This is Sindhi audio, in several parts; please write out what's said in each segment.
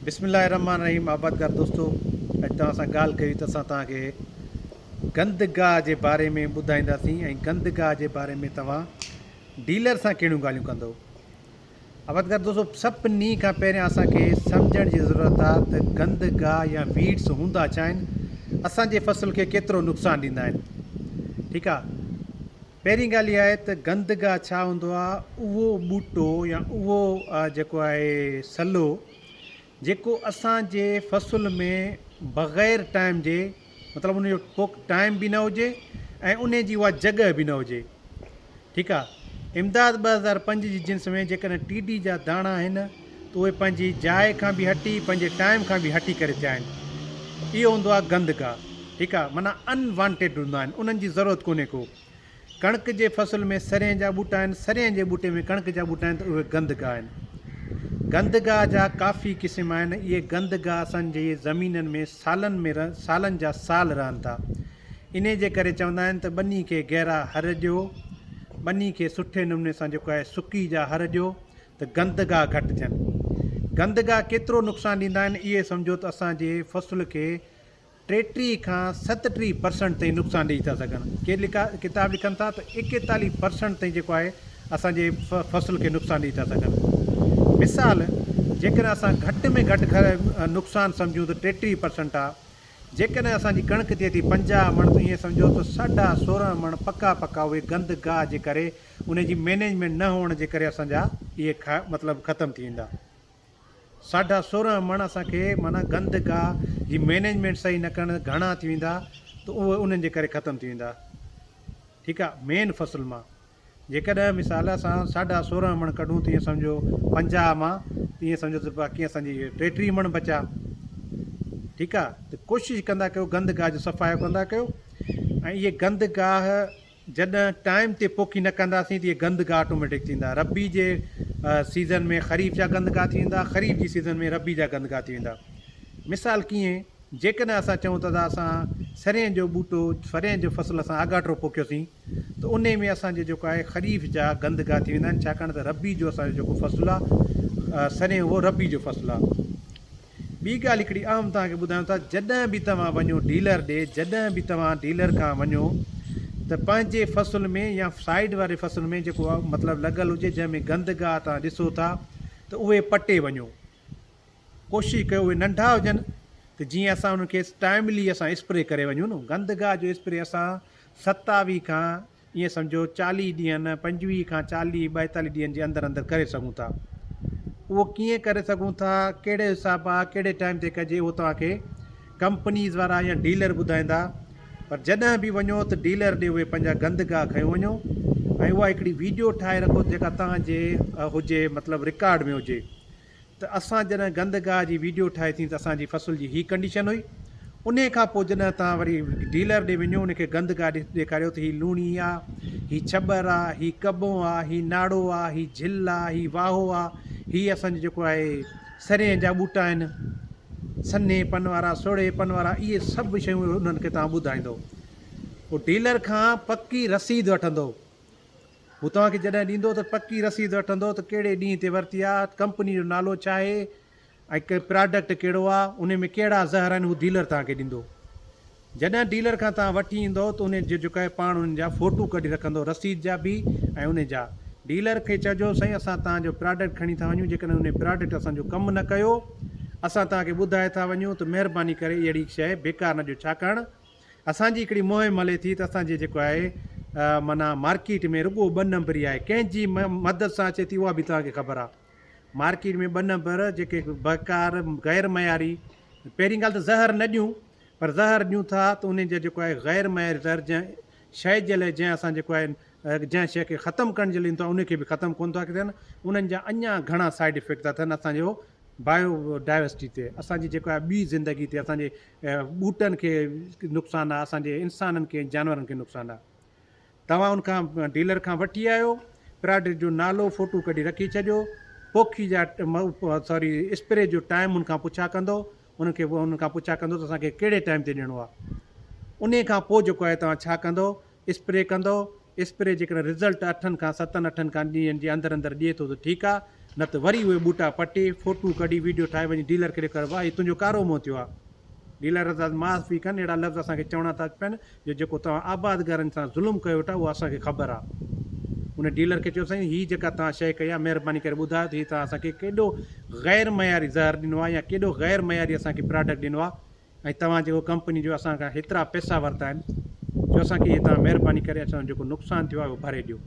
بسم الله الرحمٰن الرحيم آبادگار دوستو اڄ توهان سان ڳالهه ڪئي ته اسان توهان کي گند گاهه جي باري ۾ ٻڌائينداسين ۽ گند گاهه جي باري ۾ توهان ڊيلر سان ڪهڙيون ڳالهيون ڪندو آبادگار دوستو سڀني کان پهريان اسان کي سمجهڻ جي ضرورت آهي ته گند گاهه يا ويڊس هوندا ڇا آهن اسان جي فصل کي ڪيترو نقصان ڏيندا آهن ٺيڪ آهي پهرين ڳالهه اها آهي ته گند گاهه ڇا هوندو آهي؟ اهو ٻوٽو يا اهو جيڪو آهي سلو جيڪو اسان جي فصل ۾ بغير ٽائيم جي مطلب ان جو پوک ٽائيم به نه هجي ۽ ان جي اها جڳهه به نه هجي ٺيڪ آهي امداد 2005 جي جنس ۾ جيڪڏهن ٽي ڊي جا داڻا آهن ته اهي پنهنجي جاء کان به هٽي پنهنجي ٽائيم کان به هٽي ڪري ٿيا آهن اهو هوندو آهي گند گاهه ٺيڪ آ معنيٰ ان وانٽيڊ هوندا آهن انهن جي ضرورت ڪونهي ڪو. ڪڻڪ جي فصل ۾ سرينهن جا ٻوٽا آهن سرينهن جي ٻوٽي ۾ ڪڻڪ جا ٻوٽا آهن ته اهي گند گاهه آهن. گند گاهه جا ڪافي قسم آهن اهي گند گاهه اسان جي زمينن ۾ سالن ۾ سالن جا سال رهن ٿا. انهي جي ڪري چوندا آهن ته ٻني کي گهرا هر ڏيو ٻني کي سٺي نموني سان جيڪو آهي سڪي جا هر ڏيو ته گند گاهه گهٽ ٿين. گند گاهه ڪيترو نقصان ڏيندا آهن اهي سمجهو ته اسان جي فصل کي 33 کان 37 پرسنٽ تائين نقصان ڏئي ٿا سگهن. ڪي ڪتاب لکن ٿا ته 41 پرسنٽ تائين جيڪو آهي اسان جي فصل کي نقصان ڏئي ٿا سگهن. مثال جيڪڏهن اسان گهٽ ۾ گهٽ نقصان سمجهون ته 33 پرسنٽ آ. جيڪڏهن اسان جي ڪڻڪ ٿئي ٿي 50 مڻ ته ائين سمجهو ته ساڍا سورهن مڻ پڪا پڪا اهي گند گاهه جي ڪري ان جي مينيجمينٽ نه هئڻ جي ڪري اسان جا اهي مطلب ختم ٿي ويندا. ساڍا سورهن مڻ اسان کي معنيٰ گند گاهه جي مينيجمينٽ صحيح نه ڪرڻ گهڻا ٿي ويندا ته اهي انهن جي ڪري ختم ٿي ويندا ٺيڪ آ مين فصل مان جيڪڏهن مثال اسان ساڍا سورهن مڻ ڪڍون ته ائين سمجهو 50 مان ته ائين سمجهو ته باقي اسان جي 33 مڻ بچا ٺيڪ آ ته ڪوشش ڪندا ڪيو گند گاهه جو صفايو ڪندا ڪيو ۽ اهي گند گاهه جڏهن ٽائيم تي پوکي نه ڪنداسين ته اهي گند گاهه آٽوميٽڪ ٿيندا. ربيع جي سيزن ۾ خريف جا گند گاهه ٿي ويندا، خريف جي سيزن ۾ ربيع جا گند گاهه ٿي ويندا. مثال ڪيئن، جيڪڏهن اسان چئون ته اسان سرينهن جو ٻوٽو، سرينهن جو فصل اسان آڳاٽو پوکيوسين ته انهي ۾ اسان جو جيڪو آهي خريف جا گند گاهه ٿي ويندا آهن ڇاڪاڻ ته ربيع جو اسان جو جيڪو فصل آهي سرينهن اهو ربيع جو فصل آهي. ٻي ڳالهه هڪڙي اهم توهان کي ٻڌايون ٿا جڏهن به توهان وڃو ڊيلر ڏي جڏهن به توهان ڊيلر کان وڃو ته پنهنجي فصل ۾ يا سائيڊ واري فصل ۾ جيڪو مطلب لڳل هجي جنهن ۾ گند گاهه توهان ڏسو ٿا ته اهي پٽي وڃو ڪوشش ڪيو اهي ننڍا هجن ته جيئن اسان انهن کي ٽائملي اسان اسپري ڪري وڃون نه گند گاهه جو اسپري اسان 27 کان ائين سمجهو 40 ڏينهن، 25 کان 40، 42 ڏينهن جي اندر اندر ڪري سگهون ٿا. اهو ڪيئن ڪري سگهون ٿا، ڪهڙي حساب آ، ڪهڙي ٽائيم تي ڪجي اهو توهان کي ڪمپنيز وارا يا ڊيلر ٻڌائيندا. پر جڏهن به وڃو ته ڊيلر ڏي اهي پنهنجا گند گاهه کنيو وڃو ۽ اها هڪڙي ويڊيو ٺاهي رکو جيڪا توهان جي هجي مطلب رڪارڊ ۾ هجي. ته اسان جڏهن گند گاهه جي ويڊيو ٺاهي ٿي ته اسان جي فصل جي هي ڪنڊيشن هئي انهي کان پوء جڏهن توهان وري ڊيلر ڏي وڃو ان کي گند گاهه ڏيکاريو ته هي لوڻي آ هي ڇٻر آ هي ڪٻو آ هي ناڙو آ هي جھل آ هي واهو آ هي اسان جو جيڪو آهي سرينهن جا ٻوٽا آهن سنهي پن وارا سوڙهي پن وارا اهي سڀ شيون انهن کي توهان ٻڌائيندو پوء ڊيلر کان پڪي رسيد وٺندو هو توهان کي جڏهن ڏيندو ته پڪي رسيد وٺندو ته ڪهڙي ڏينهن تي ورتي آ، ڪمپني جو نالو ڇا آهي ۽ پراڊڪٽ ڪهڙو آ، انهي ۾ ڪهڙا زهر آهن هو ڊيلر توهان کي ڏيندو. جڏهن ڊيلر کان توهان وٺي ايندؤ ته انهي جو جيڪو آهي پاڻ انهن جا فوٽو ڪڍي رکندو رسيد جا به ۽ انهي جا. ڊيلر کي چئجو سائين اسان توهان جو پراڊڪٽ کڻي ٿا وڃون جيڪڏهن انهي پراڊڪٽ اسان جو ڪم نه ڪيو اسان توهان کي ٻڌائي ٿا وڃون ته مهرباني ڪري اهڙي شيء بيڪار نه ڏيو ڇاڪاڻ اسان جي هڪڙي مهم هلي ٿي ته اسان جي جيڪو آهي معنيٰ مارڪيٽ ۾ رڳو ٻه نمبري آهي ڪنهن جي مدد سان اچي ٿي اها به توهان کي خبر آهي مارڪيٽ ۾ ٻه نمبر جيڪي بيڪار غير معياري پهرين ڳالهه ته زهر نه ڏيون پر زهر ڏيون ٿا ته ان جا جيڪو آهي غير معياري زهر جنهن شيء جي لاء جنهن اسان جيڪو آهي جنهن شيء کي ختم ڪرڻ جي لاء ڏيون ٿا ان کي به ختم ڪونه ٿا ٿين انهن جا اڃا گهڻا سائيڊ افيڪٽ ٿا ٿين اسان جو بايو ڊائيورسٽي تي اسان جي جيڪو آهي ٻي زندگي تي اسان جي ٻوٽن کي نقصان آهي اسان جي انسانن کي ۽ جانورن کي نقصان آهي توهان ان کان ڊيلر کان وٺي آيو پراڊڪٽ جو نالو فوٽو ڪڍي رکي ڇڏيو پوکي جا سوري اسپري جو ٽائيم ان کان پڇا ڪندو انهن کي انهن کان پڇا ڪندو ته اسان کي ڪهڙي ٽائيم تي ڏيڻو آهي انهي کان پوء جيڪو آهي توهان ڇا ڪندو اسپري ڪندو اسپري جيڪڏهن رزلٽ اٺن کان ستن اٺن کان ڏينهن جي اندر اندر ڏئي ٿو ته ٺيڪ آهي نه ته وري اهي ٻوٽا پٽي فوٽو ڪڍي ويڊيو ٺاهي وڃي ڊيلر کي ڏيکار واهه هي تنهنجو ڪارو منهن ٿيو آهي. ڊيلر حضرات معاف به ڪن اهڙا لفظ اسان کي چوڻا ٿا پين جو جيڪو توهان آبادگارن سان ظلم ڪيو ويٺا اهو اسان کي خبر آهي. ان ڊيلر کي چيو سائين هي جيڪا توهان شيء ڪئي آهي مهرباني ڪري ٻڌايو ته هي توهان اسان کي ڪيڏو غير معياري زهر ڏنو آهي يا ڪيڏو غير معياري اسان کي پراڊڪٽ ڏنو آهي ۽ توهان جيڪو ڪمپني جو اسان کان هيترا پئسا ورتا آهن جو اسان کي اهي توهان مهرباني ڪري اسان جو جيڪو نقصان ٿيو آهي اهو ڀري ڏيو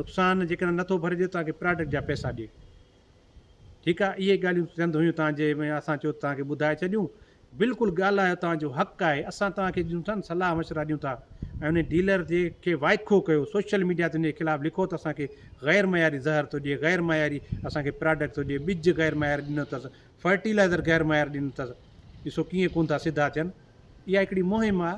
نقصان جيڪڏهن نٿو ڀري ڏيو توهان کي پراڊڪٽ جا پئسا ڏي. ٺيڪ آ اهي ڳالهيون چند هيون توهان جي ۾ اسان چيو ته توهان کي ٻڌائي ڇڏيون بلڪل ڳالهايو توهان جو حق آهي اسان توهان کي ڏيون ٿا نه صلاح مشورا ڏيون ٿا ۽ انهي ڊيلر جي کي وائکو ڪيو سوشل ميڊيا تي ان جي خلاف لکو ته اسان کي غير معياري زهر ٿو ڏئي غير معياري اسان کي پراڊڪٽ ٿو ڏئي ٻج غير معياري ڏنو اٿس فرٽيلائزر غير معياري ڏنو اٿس ڏسو ڪيئن ڪون ٿا سڌا ٿين اها هڪڙي مهم آ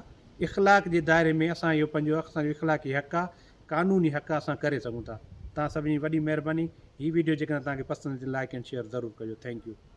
اخلاق جي دائري ۾ اسان اهو پنهنجو اسان جو اخلاقي حق آ قانوني حق اسان ڪري سگهون ٿا. توهان سڀني جي وڏي مهرباني. هي ويڊيو جيڪڏهن توهان کي پسند اچي لائيڪ اينڊ شيئر ضرور ڪجو. Thank you.